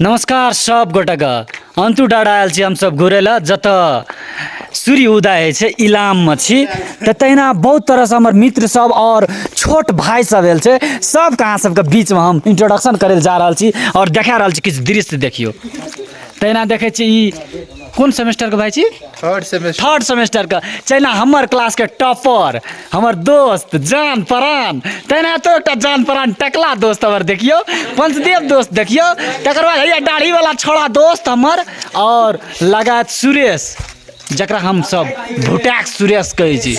नमस्कार सब गोटाके। अंतु डाँडा आयल छी हमसब घुरै लए, जतऽ सूर्य उदय होइ छै, इलाममे छी। तऽ तहिना बहुत तरहसँ हमर मित्र सब आओर छोट भाय सब आयल छै। सबके अहाँ सबके बीचमे हम इंट्रोडक्शन करै लए जा रहल छी आओर देखा रहल छी किछु दृश्य। देखियौ, तहिना देखै छी, ई कोन सेमेस्टरके भाय छी? Third semester. थर्ड सेमेस्टरके। तहिना हमर क्लासके टॉपर, हमर दोस्त जान प्राण। तहिना एतौ एकटा जान प्राण टकला दोस्त हमर, देखियौ, पंचदेव दोस्त देखियौ। तकर बाद हैया दाढ़ीवला छोड़ा दोस्त हमर, आओर लगायत सुरेश, जकरा हमसब भुटैक सुरेश कहै छी।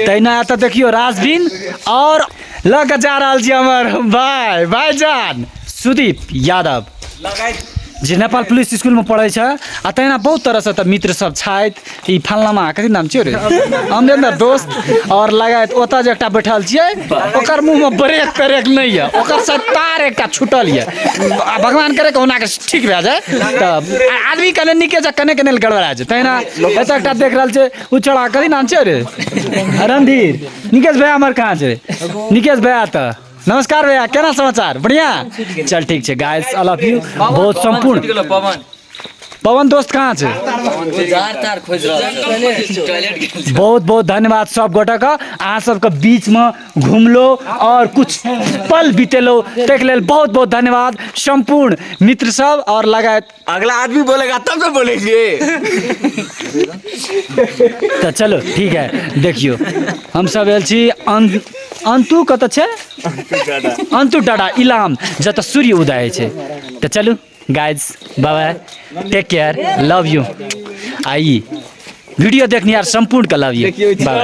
तहिना एतऽ देखियौ राजबीन, आओर लऽ कऽ जा रहल छी हमर भाय भाइजान सुदीप यादव, जे नेपाल पुलिस स्कूलमे पढ़ै छै। आ तहिना बहुत तरहसँ तऽ मित्र सब छथि। ई फलनामा कथी नाम छियौ रे? अमरेंद्र दोस्त। आओर लगायत ओतऽ जे एकटा बैठल छियै, ओकर मुँहमे ब्रेक तरेक नहि यऽ, ओकर शायद तार एकटा छूटल यऽ। आ भगवान करे कहुना के ठीक भए जाय, तऽ आदमी कने नीके छै, कने कने गड़बड़ा छै। तहिना एतऽ एकटा देख रहल छै ओ चौड़ा, कथी नाम छियौ रे? रणधीर। निकेश भैया हमर कहाँ छै? निकेश भैया, तऽ नमस्कार भैया, केना समाचार? बढ़िया? चल ठीक छै। गाइस, I love you बहुत। सम्पूर्ण पवन दोस्त कहाँ छै? बहुत बहुत धन्यवाद सब गोटाके। अहाँ सबके बीचमे घुमलो और कुछ पल बितेलो, ताहिके लेल बहुत बहुत धन्यवाद सम्पूर्ण मित्र सब और लगायत। अगला आदमी बोलेगा तब तो बोलेंगे। तऽ चलो ठीक है। देखियौ, हमसब आयल छी अंतु, कतऽ छै? अंतु डाडा इलाम, जतऽ सूर्य उदय होइ छै। तऽ चलू guys, bye, take care, love you. आ ई वीडियो देखनिहार सम्पूर्ण के लव you, by.